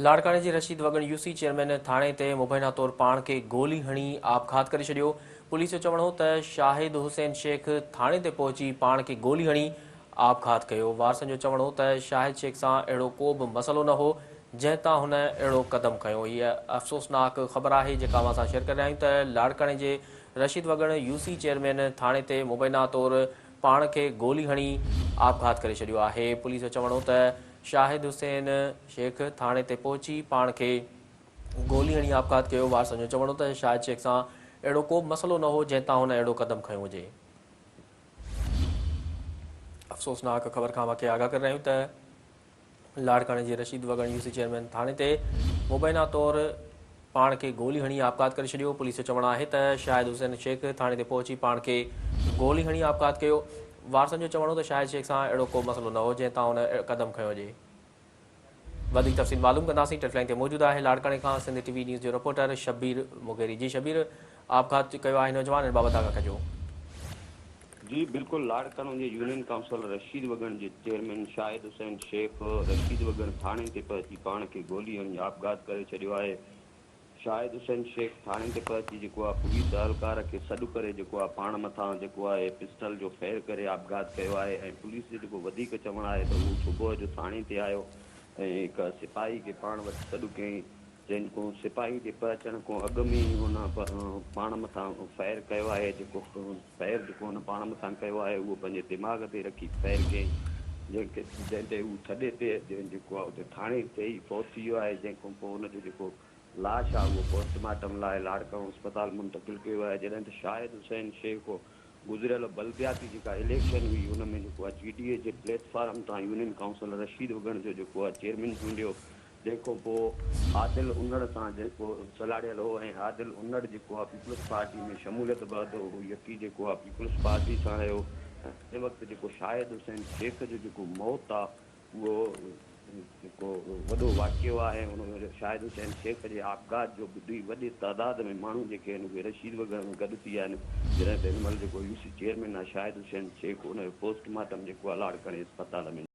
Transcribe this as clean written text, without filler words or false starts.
لاڙڪاڻي جي رشيد وڳڻ U C chairman ٿاڻي تي مبينا طور پاڻ کي گولي هڻي آپگهات ڪري ڇڏيو. پوليس جو چوڻ هو ته شاهد حسين شيخ ٿاڻي تي پهچي پاڻ کي گولي هڻي آپگهات ڪيو. وارثن جو چوڻ هو ته شاهد شيخ سان اهڙو ڪو به مسئلو نه هو جنهن تان هن اهڙو قدم کنيو. هيء افسوسناڪ خبر آهي جيڪا اوهان سان شيئر ڪري رهيا آهيون ته لاڙڪاڻي جي رشيد وڳڻ يو سي چيئرمين ٿاڻي تي مبينا طور پاڻ کي گولي هڻي آپگهات ڪري ڇڏيو آهي. پوليس جو چوڻ هو ته شاهد حسين شيخ ٿاڻي تي پهچي پاڻ کي گولي هڻي آپگهات ڪيو، وارثن جو چوڻ هو ته شاهد شيخ سان اهڙو ڪو به مسئلو نه هو جنهن تان هن اهڙو قدم کنيو هجي. افسوسناڪ خبر کان اوهان کي آگاهه ڪري رهيا آهيون ته لاڙڪاڻي جي رشيد وڳڻ يو سي چيئرمين ٿاڻي تي مبينا طور پاڻ کي گولي هڻي آپگهات ڪري ڇڏيو، پوليس جو چوڻ آهي ته شاهد حسين شيخ ٿاڻي تي پهچي پاڻ کي گولي هڻي آپگهات ڪيو، وارثن جو چوڻ هو ته شاهد شيخ سان اهڙو ڪو مسئلو نه هو جنهن تان هن قدم کنيو هجي. وڌيڪ تفصيل معلوم ڪنداسين ٽيلي لائين تي موجود آهي لاڙڪاڻي کان سنڌ ٽي وي نيوز جو رپورٽر شبير مغيري جي شبير آپگهات ڪيو آهي نوجوان ان بابت آگاهه ڪجو. جي بلڪل لاڙڪاڻو جي يونين ڪائونسل رشيد وڳڻ جي چيئرمين شاهد حسين شيخ رشيد وڳڻ ٿاڻي تي پهچي پاڻ کي گولي هڻي آپگهات ڪري ڇڏيو آهي شاهد حسين شيخ ٿاڻي تي پهچي جيڪو آ پوليس اهلڪار کي سڏ ڪري جيڪو آ پاڻ مٿان جيڪو آهي پسٽل جو فير ڪري آپگهات ڪيو آهي ۽ پوليس جو جيڪو وڌيڪ چوڻ آهي ته هو صبح جو ٿاڻي تي آيو ۽ هڪ سپاهي کي پاڻ وٽ سڏ ڪيائين جنهن کان سپاهي جي پهچڻ کان اڳ ۾ ئي هن پاڻ مٿان فير ڪيو آهي جيڪو فير جيڪو هن پاڻ مٿان ڪيو آهي اهو پنهنجي دماغ تي رکي فير ڪيائين جنهن کي جنهن تي هو ٿڏي تي جيڪو آهي اتي ٿاڻي تي ئي فوت ٿي ويو آهي جنهن کان پوء هن جو جيڪو لاش آهي اهو پوسٽ مارٽم لاء لاڙڪاڻو اسپتال منتقل ڪيو ويو آهي جڏهن ته شاهد حسين شيخ گذريل بلدياتي جيڪا اليڪشن هئي ان ۾ جيڪو آهي جي ڊي اي جي پليٽ فارم تان يونين ڪائونسل رشيد وڳڻ جو جيڪو آهي چيئرمين چونڊيو جنهن کان پوء عادل انڙ سان جيڪو سلهاڙيل هو ۽ عادل انڙ جيڪو آهي پيپلز پارٽي ۾ شموليت بعد هو يڪي جيڪو آهي پيپلز پارٽي سان رهيو ۽ هن وقت جيڪو شاهد حسين شيخ جو جيڪو موت آهي اهو جيڪو وڏو واقعو آهي ان ۾ شاهد حسين شيخ جي آپگهات جو ٻڌي وڏي تعداد ۾ ماڻهو جيڪي آهن اهي رشيد وڳڻ ۾ گڏ ٿي ويا آهن جڏهن ته هن مهل جيڪو يو سي چيئرمين آهي شاهد حسين شيخ ان جو پوسٽ مارٽم جيڪو آهي لاڙڪاڻي اسپتال ۾.